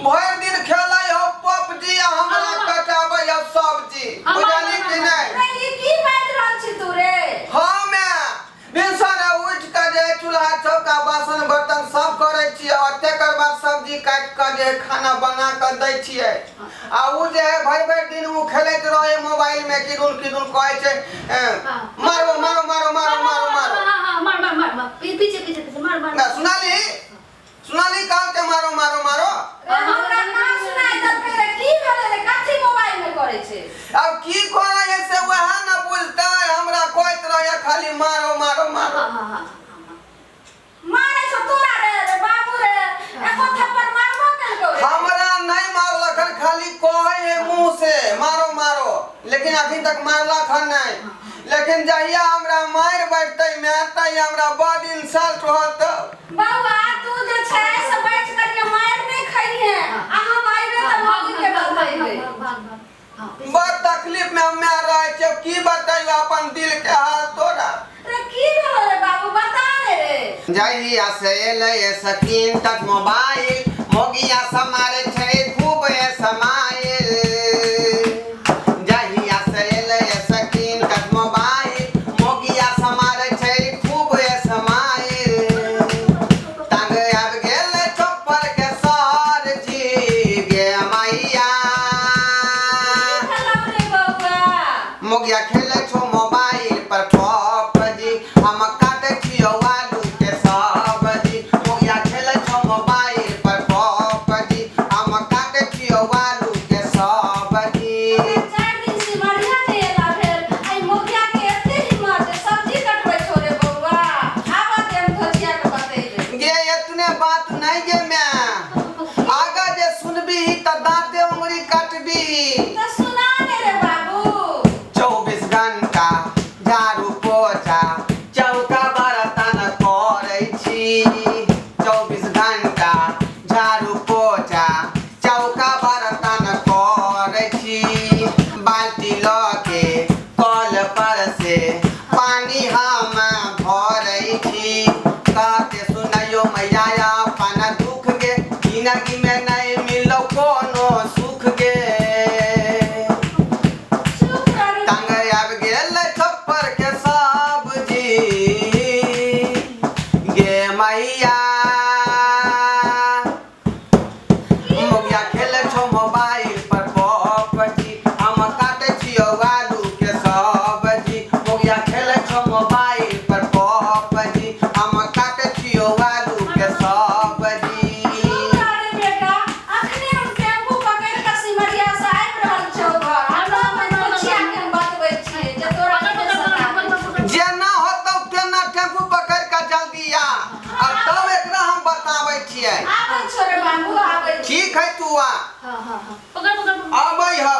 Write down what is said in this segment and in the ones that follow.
भरि दिन खेलै हो पबजी आ हमरा कटाबै हो सब्जी। बुझली कि नहि? रे, ई की बाजि रहल छी तू रे? हाँ मैं भिनसरे उठि कऽ जे चूल्हा चौका बासन बर्तन सब करै छियै और तेकर बाद सब्जी काटि कऽ जे खाना बना कऽ दै छियै आ उ जे है भरि भरि दिन उ खेलैत रहै मोबाइल में किदुन किदुन कहै छै मारो मारो मारो मारो मारो मारो। हाँ हाँ, मार मार मार मार, पीछे पीछे पीछे, मार मार। ना सुनाली, सुनाली कहल के मारो मारो मारो। रे, हमरा ना सुनाइ देलकै रे, की भेलै रे? कथी मोबाइल में करै छै? अब की करै है से वएह न बुझतै, हमरा कहैत रहै खाली मारो मारो मारो। हाँ हाँ हाँ। मारै छौ तोरा रे? रे बाबू रे, एको थप्पड़ मारबो केलकौ रे? हमरा नहीं मारलक हन, खाली कहै है मुंह से मारो मारो, लेकिन अभी तक मारलक हन नहीं। लेकिन जहिया हमरा मारि बैठतै माय तहिया हमरा बड इंसल्ट होत। बौआ, तू जे छै से बैठ करिये मारि नहि खइहे आ हम अइबे तऽ मौगी के बतैबे। भाग भाग, हाँ। बड़ तकलीफ में हम माय रहै छियै, की बतैबे अपन दिल के हाल तोरा। रे, की भेलो रे बाबू, बता ने रे। जहिया से एलै स्क्रीन टच मोबाइल, मोगिया सब मारै छै खूब समाइल। जहिया से एलै स्क्रीन टच मोबाइल, मोगिया सब मारै छै खूब समाइल। तंग आबि गेल चौपर के सर जी गे मैया। की भेलौ रे बौआ? मोगिया खेलै छौ मोबाइल पर पबजी, हम काटै छियौ आलू के सब्जी। मोगिया खेलै छौ मोबाइल पर पबजी, हम काटै छियौ आलू के सब्जी। 4 दिन सिमरिया नहि एला भेल, एहि मोगिया के एते हिम्मत जे सब्जी कटबै छौ रे बौआ? आबऽ दे, हम धोतिया के बतेबै। गे एतने बात नहि गे माय, आगा जे सुनबीही तऽ दाँते उंगरी काटबीही। तऽ सुना ने रे बाबू। 24 घंटा झाड़ू पोछा चौका बर्तन करै छी। 24 घंटा झाड़ू पोछा चौका बर्तन करै छी। बाल्टी लऽ के कल पर से पानी हम भरै छी। कहते सुनैयो मैया अपन दुख गे, जिंदगी में नहीं मिलो कोनो सुख गे। चुप करू। तंग आबि गेल छप्पर के सब्जी गे मैया। मोगिया खेलै छौ मोबाइल पर पबजी, हम काटै छियौ आलू के सब्जी। मोगिया खेलै छौ मोबाइल पर पबजी, हम काटै छियौ आलू के सब्जी। चुप रह रे बेटा, अखने हम टेम्पू पकड़ि कऽ सिमरिया से आबि रहल छौ घर, आ तब हम मुखिया के हम बतबै छियै जे तोरा के सताबै छै। जेना होतौ तेना टेम्पू पकड़ि कऽ जल्दी आ, आ तब एकरा हम बताबै छियै। आबै छौ रे बाबू, आबै छी। ठीक है, तू आ। हाँ हाँ हाँ, पकड़ पकड़ पकड़। आबै हौ।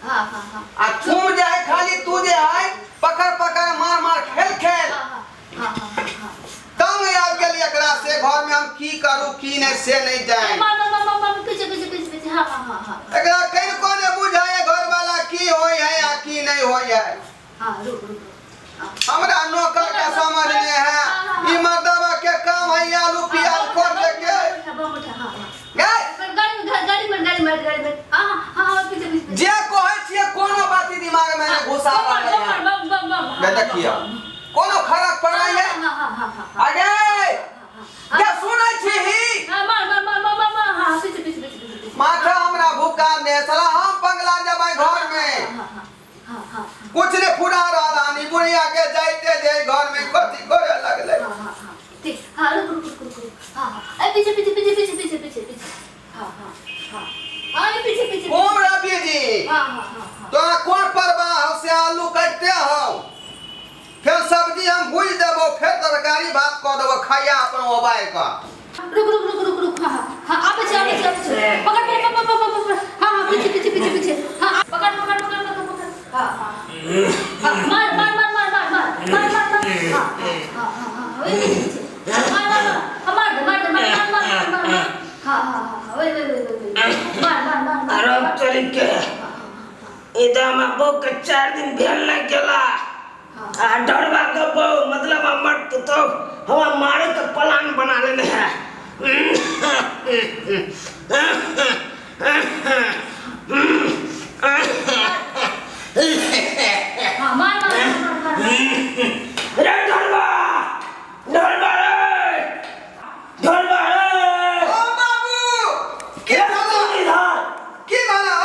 हाँ हाँ हाँ। आ तुम जे है खाली तू जे है पकड़ पकड़ मार मार खेल खेल। हाँ हाँ हाँ हाँ हाँ। तंग आबि गेल एकरा से, घर में हम की करू की नहीं से नहीं जाए। मार मार मार मार, पीछे पीछे पीछे पीछे, हाँ हाँ हाँ हाँ। एकरा कनिको ने बुझाय घर वाला की होय है आ की नहीं होय है। हाँ, रुक रुक। हमरा नौकर के समझ में है, ई मर्दवा के काम है आलू प्याज खोटे के। गए गाड़ी में गाड़ी में गाड़ी में, हाँ हाँ हाँ, पीछे पीछे। जे कहै छियै कोनो बात ही दिमाग में नहीं घुसा रहलै है। देखियौ कोनो फरक पड़ै है? हाँ हाँ हाँ हाँ। अगे के सुनै छी ही? हाँ, मार मार मार मार मार, हाँ, पीछे पीछे पीछे पीछे। माथा हमरा भूखा ने साला, हम बंगला जबै घर में। हाँ हाँ हाँ। कुछ ने फुरा रहल हन, ई बुढ़िया के जाइते जे घर में कथी करे लगलै। हाँ हाँ हाँ, ठीक, हाँ, रुक रुक रुक रुक, हाँ हाँ, ए पीछे पीछे पीछे पीछे पीछे पीछे पीछे, हाँ हाँ हाँ हाँ, ए पीछे पीछे। ओम रवि जी। हाँ हाँ हाँ हाँ। तोरा कोन परवाह हौ से आलू काटिते हौ, फेर सब्जी हम भूजि देबो, फेर तरकारी भात कऽ देबो, खाइया अपन मोबाइल कऽ। रुक रुक रुक रुक रुक, हाँ हाँ, आबै छी आबै छी आबै छी, पकड़ पकड़ पकड़ पकड़ पकड़, हाँ हाँ, पीछे पीछे पीछे पीछे, हाँ, पकड़ पकड़ पकड़ पकड़ पकड़, हाँ हाँ हाँ, मार मार मार मार मार मार मार मार मार, हाँ हाँ हाँ हाँ, ओए पीछे पीछे, मार मार मार, हाँ, मार दे मार दे, मार मार मार मार मार, हाँ हाँ हाँ, ओए ओए ओए ओए, मार मार मार मार। अरे तरीके ई तऽ हमरा बहू के 4 दिन भेल नहि गेला आ डरबा के बहू मतलब हमर पुतोह हमरा मारे के प्लान बना लेने है। हाँ मार मार मार मार मार रे ढोलबा ढोलबा रे ढोलबा रे ओ बाबू की रे भेलो तू इधर की भेलो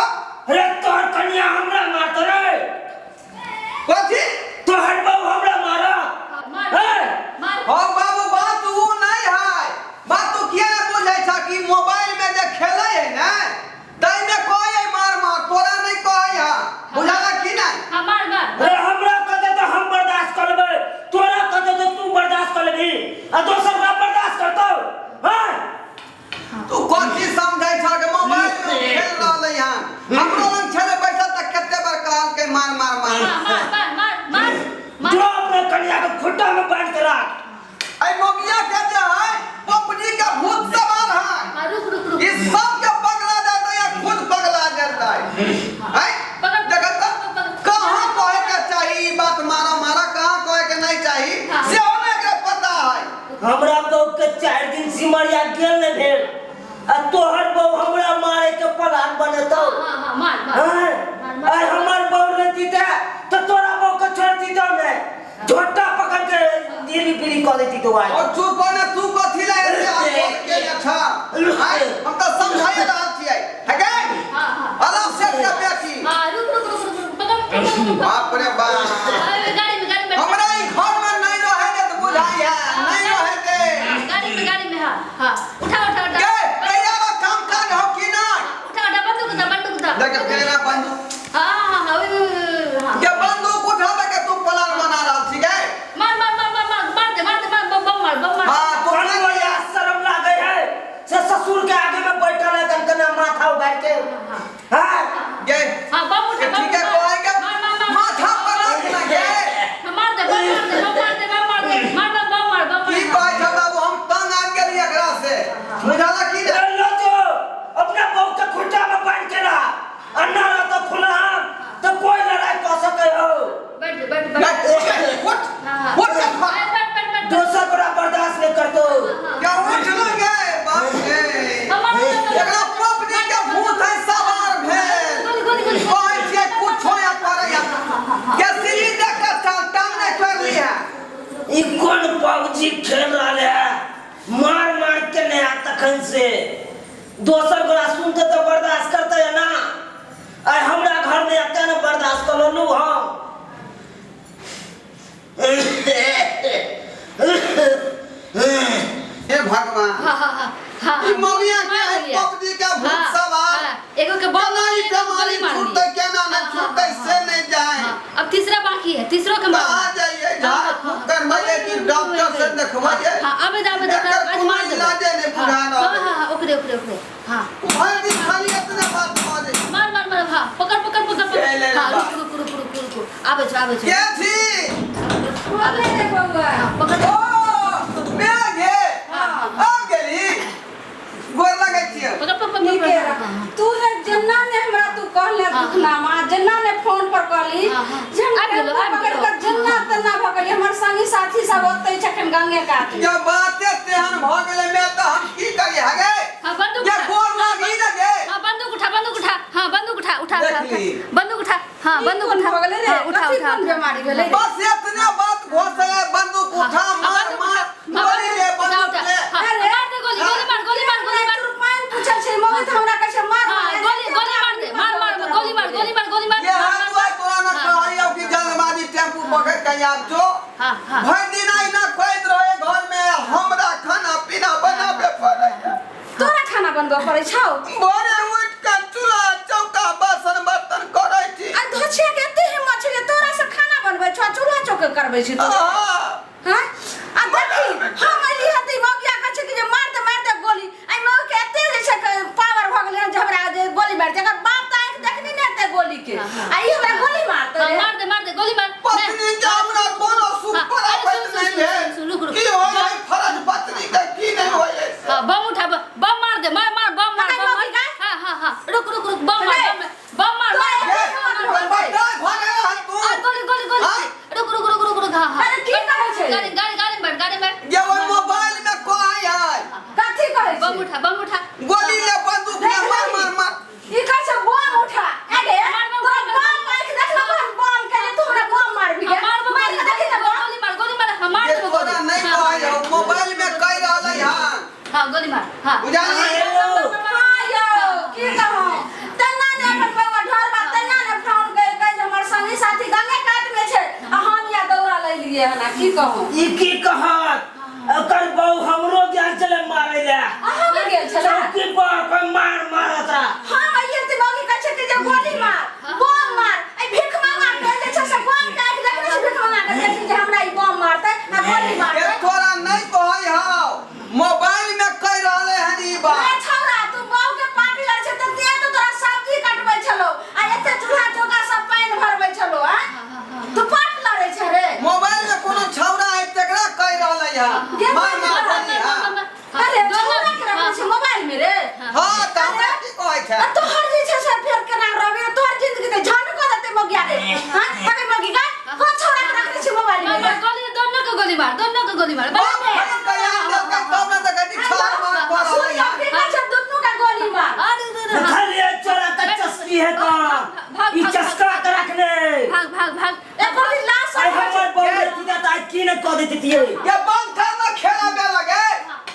रे तोहर कन्या हमरा मारत रे कथी तोहर बहू हमरा मारा मार हे मार हो बाबू बात ऊ नहीं है बात तू किया ना बुझै छ कि मोबाइल में जे खेलै है ने तै में कहै है मार मार तोरा नहीं कहै है बुझला की नहीं हाँ मार मार रे हमरा कहते तो हम बर्दाश्त कर लेबै तोरा कहते तो तू बर्दाश्त कर लेबही आ दोसर का बर्दाश्त करतौ हैं तू कथी समझै छ कि मोबाइल में खेल रहलै हन हमरो लग छलै पैसा तऽ कते बार कहलकै मार मार मार हाँ मार मार मार मार मार जो अपने कन्या के खुट्टा में बांध के राख एहि मोगिया के जे है पपजी के भूत सवार है हाँ रुक रुक रुक ई सब के पगला जाता या खुद पगला जाता है हैं पकड़ देखत तऽ कहाँ कहे के चाही ई बात मारा मारा कहाँ कहे के नहीं चाही हाँ। सेहो नहि एकरा पता है हमरा बहू के 4 दिन सिमरिया गेल नहीं भेल आ तोहर बहू हमरा मारे के प्लान बनेतौ हाँ हाँ मार मार हैं? आय हमर बहू रहती ते तो तोरा बहू के छोड़ती तो नहीं झोटा पकड़ के दीरी पीरी कऽ देती तो आज और चुप हो ना तू कथी ले एते हम बोल के अच्छा आय हम तऽ समझाइए रहल छियै है गे हाँ हाँ अलग से के बेटी हाँ रुक रुक रुक रुक रुक पकड़ पकड़ पकड़ बाप रे बाप अरे गाड़ी में गाड़ी में हमरा ई घर में नहीं रहे दे तऽ बुझाइ है नहीं रहे दे गाड़ी में हाँ हाँ उठा उठा उठा गे तैयार हो काम काज हो कि नहीं उठा उठा बंदूक उठा बंदूक उठा देख केना बंदूक हाँ हाँ हाँ ओए, ओए, ओए, हाँ के बंदूक उठावे के तू प्लान बना रहल छी गे मार मार मार मार मार मार दे मार दे मार बम बम मार बम मार हां तू तोहर बढ़िया शर्म लागे है से ससुर के आगे में बैठल है कनकना माथा उगाड़ के हाँ गे हाँ बम उठा बम ठीक है उठा। कोई के मार मार मार माथा पर रख ना गे हाँ, मार दे बम मार दे बम मार दे बम मार दे मार मार बम मार बम की मार कहै छ बाबू हम तंग आबि गेली एकरा से बुझल की ने अरे लो जो अपना बहू के खुट्टा में बांध के रहा अन्ना रह तो खुला हम तो कोई लड़ाई कर सके हो बैठ जा, बैठ बैठ उठ उठ हाँ हाँ उठ बैठ बैठ बैठ बैठ दोसर बड़ा बर्दाश्त नहीं करतो क्या उठ ना गे बाप रे हाँ, मार मार, मार, एकरा पपनी के भूत है सवार भेल गोली गोली गोली कहै छियै कुछो या करै या के सीढ़ी देख के चल टांग नहीं तोड़ ली है ई कोन पबजी खेल रहल है मार मार के नहीं आ तखन से दोसर गोरा सुनते तो बर्दाश्त करते है ना आय हमरा घर में आते ना बर्दाश्त कर लू हम हे भगवान हाँ हाँ हाँ हाँ ई ममिया के मार है लिया। पपजी के भूत हाँ, सवार हाँ, एगो के बम केना ई मार लिया, एगो बीमारी गोली मार छूटतै लिया। केना नहि हाँ, हाँ, छूटतै हाँ, से नहि जाए हाँ, अब तीसरा बाकी है तीसरो के मार कहाँ जाइए झाड़ फूक करबैये कि डॉक्टर से देखबैये हाँ अबे अबे एकर आज कोनो मार देबै। इलाजे नहि हाँ, बुझा रहल हाँ हाँ हाँ ओकरे ओकरे ओकरे हाँ भरि दिन खाली एतने बात बजै मार मार मार हाँ पकड़ पकड़ पकड़ के ले पकड़ हाँ बा। रुक रुक रुक रुक रुक आबे छो आबे छो के छी बोले रे बौआ पकड़ ओ मेघ हे हाँ, हाँ, आबि गेली गोर लगै छियै पकड़ पकड़ नीके पकड़ रह। हाँ, हाँ। तू ने जेना ने हमरा तू कहले हाँ, दुखनामा जेना ने फोन पर कहली हाँ, हाँ। जे हम आबि गेलौ, टेम्पू आबि पकड़ गेलौ। कऽ जेना तेना भऽ गेली हमर संगी साथी सब ओतै छखन गंगे कात जब बाते तेहन भऽ गेलै मैं तऽ हम की करी हगे हाँ बंदूक जे उठा गोर लागी न गे हाँ बंदूक उठा बंदूक उठा हाँ बंदूक उठा उठा उठा देख ली। उठा बंदूक उठा हाँ ई बंदूक कोन उठा भऽ गेलै रे? हाँ उठा कथी उठा कोन उठा। बेमारी भेलै रे? बस एतने बात घोसै बंदूक हाँ, उठा हाँ, मार बंदूक मार उठा, हाँ, गोली ले बंदूक बंदूक उठा, ले हाँ, अरे, मार दे गोली गोली मार गोली मार गोली मार पानि पूछै छै मम्मी तऽ हमरा कहै छै मार हाँ मार गोली गोली मार दे मार मार गोली मार गोली मार गोली मार ये मार, हाथ मार, हुआ तोरा न हाँ। कहलियौ कि जल्दबाजी टेम्पू पकड़ के आब जो हाँ हाँ भरि दिन अहिना खोइत रहे घर में हमरा खाना पीना बनाबे पड़ैया तोरा खाना बनबऽ पड़ै छौ भोरे उठि के चूल्हा चौका बासन बर्तन करै छी आ धोछिया के एते हिम्मत छै जे तोरा से खाना बनबै छौ आ चूल्हा चौका करबै छी तू आहा, हाँ आ देखी हम अइली हँ तऽ ई मौगिया कहै छै कि जे मार दे मार दे गोली एहि मौगी के एते जे छै पावर भऽ गेलै हँ जे हमरा जे गोली मारि दे एकर बाप तऽ आँखि देखने नहि हेतै गोली के आ ई हमरा गोली मारतै हाँ, रे। मार दे मार दे गोली मार पत्नी के हमरा कोनो सुख हाँ, अरे प्राप्त सुन, सुन, नहि सुन, भेल सुन, रुक, रुक। की होइ है फरज पत्नी के की नहीं होइ है से? हाँ बम उठा बम मार दे मार मार बम मार पकड़ बम मार मौगी का। हाँ हाँ हाँ रुक रुक रुक बम मार अरे, बम मार बम मार तो मार, ये, मार, मार, मार। बताय भऽ गेल हन तू आ, गोली गोली गोली आँय? रुक रुक रुक रुक रुक हाँ हाँ अरे की कहै छै गाड़ी गाड़ी गाड़ी में बैठ गाड़ी में बैठ ये ओहि मोबाइल में कहै है कथी कहै गेलियै हन आ की कहू। ई की कहत, ओकर बहु हमरो गेल छलै मारै लए। अहाँ के गेल छलै? चौकी पर कोई मार मारत रहा। हम अइयै तऽ मौगी कहै छै कि जे गोली मार, बम मार। एहि भीख मंगा के जे छै से बम के आँखि देखने छै, भीख मंगा के देखी जे हमरा ई बम मारतै आ गोली के मारतै। तोरा नहीं कहै हौ, मोबाइल में कह रहले हन ई रे बात। छौड़ा, तू बहू के पार्टी लड़ छै तऽ ते तऽ तोरा सब्जी कटबै छलौ आ एते चूल्हा चौका सब पानि भरबै छलौ। आ तू पाट लड़ै छै रे? मोबाइल में कोनो छौड़ा है तकरा कह रहले हन। गे मार मार गोली। हां। अरे छौड़ा के रखने छै मोबाइल में रे? हां, तऽ हमरा की कहै छै? आ तोहर जे छै से फेर केना रहबे? तोहर जिंदगी तऽ झंड कऽ देतै मगिया रे। हां, अरे मगी गा कोन छौड़ा के रखने छै मोबाइल में? मार गोली, दोनों को गोली मार, दोनों को गोली मार। बाप भरम बयान देलकै तब ने देखै छी छाल मार कऽ सुन रहलै हन। की कहै छै, दुनू के गोली मार। अरे अरे खाली चोरा के चस्की है का भाग, ई भाग, चस्का के रखने। भाग भाग भाग। एको दिन लाश आइ हमर बहु रहती तऽ आइ की नहि कऽ दैतियै। ये बंद कर ना खेला बे लगे।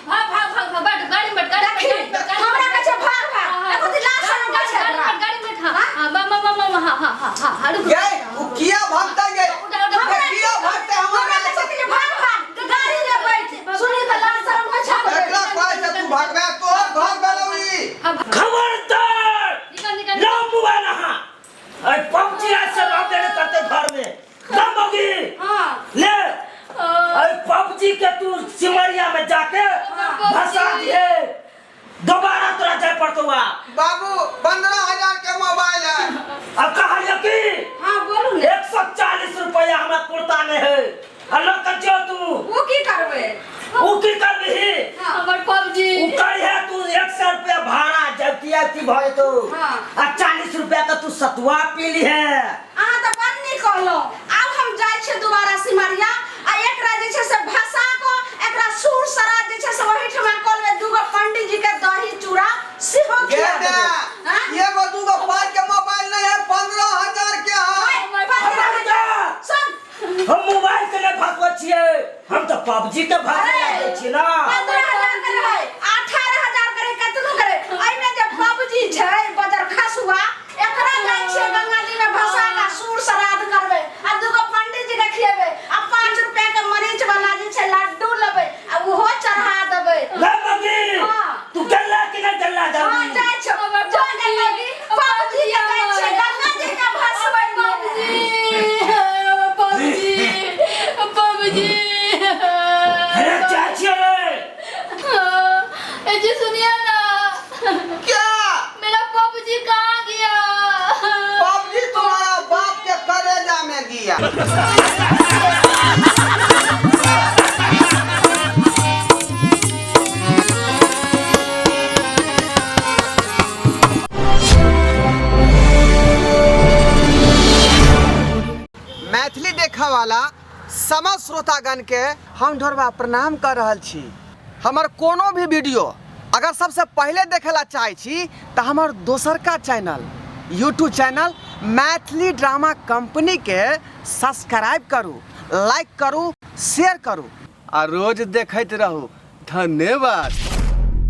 भाग भाग भाग भाग, बैठ गाड़ी में, बैठ गाड़ी में, देखी गाड़ी में, गाड़ी में। हमरा कहै छै भाग भाग, एको दिन लाश गाड़ी में, छै गाड़ी एकरा। में, गाड़ी में, हाँ हाँ, मामा मामा मामा, हाँ हाँ हाँ हाँ हाँ, रुक। गे उ किया भगतै गे? उठा, उठा। गे किया भगतै? हमरा हमरा कहै छै कि जे भाग भाग गाड़ी में बैठ। सुनी तऽ लाज शरम होइ छै? एकरा कहै छै तू भगबे, तोहर घर भेलौ ई। हाँ, भाग। खबरदार, निकल निकल। लाओ मोबाइल अहाँ। अरे पबजी आज से रहबे नहीं करते घर में। ना मौगी। हाँ। ले, अरे पबजी के तू सिमरिया में जाके भसा दिए, दोबारा तोरा जाए पड़तो बा। बाबू, 15,000 के मोबाइल है। अब कहलियो की? हाँ, बोलू ने। 140 रुपया हमरा कुर्ता में है, अल्लाह का जो तू उ की करबै? उ की करबिही? हमर पबजी। उ करिहे तू 100 रुपया भाड़ा जबकि अथी भऽ जेतौ। हाँ। आ 40 रुपया के तू सतुआ पी लिहे। अहाँ तऽ बड़ नीक कहलहुँ। आब हम जाइ छियै दोबारा सिमरिया आ एकरा जे छै से भसा कऽ एकरा सुर सराज जे छै से ओहिठमा कऽ लेबै। दूगो पंडीजी के दही चूड़ा सेहो गे खिया दे देबै। हाँ? एगो दूगो पाइ के मोबाइल नहीं है, 15,000 के है। ओए, 15,000 सुन। हम मोबाइल के नहीं फसबै छियै, हम तऽ पबजी के फसबै लागै छियै ना। 15,000 के रहै, 18,000 के रहै, कतनो के रहै, एहिमे जे पबजी छै बजर खसुआ, एकरा जाइ छियै गंगा जी में भसा कऽ सूर श्राद्ध करबै आ दूगो पंडीजी के खिएबै आ 5 रुपया के मरीच वाला जे छै लड्डू लेबै आ ओहो चढ़ा देबै। ले मौगी। हाँ। तू गेला कि नहीं गेला? हाँ। जल्दी जाइ छौ जो गंगा जी, पबजी के जाइ छियै गंगा जी के भसबै। PUBG, PUBG, PUBG. अरे चाची रे। ए जी, सुनिए ना। क्या? मेरा पबजी कहाँ गया? पबजी तुम्हारा बाप के कलेजा में गया। मैथिली देखा वाला समस्त श्रोतागण के हम ढोरबा प्रणाम कर रहल छी। हमर कोनो भी वीडियो अगर सबसे पहले देखेला चाहै छी तऽ हमर दोसरका channel YouTube channel Maithili drama company के सब्सक्राइब करू, लाइक करू, शेयर करू आ रोज देखैत रहू। धन्यवाद।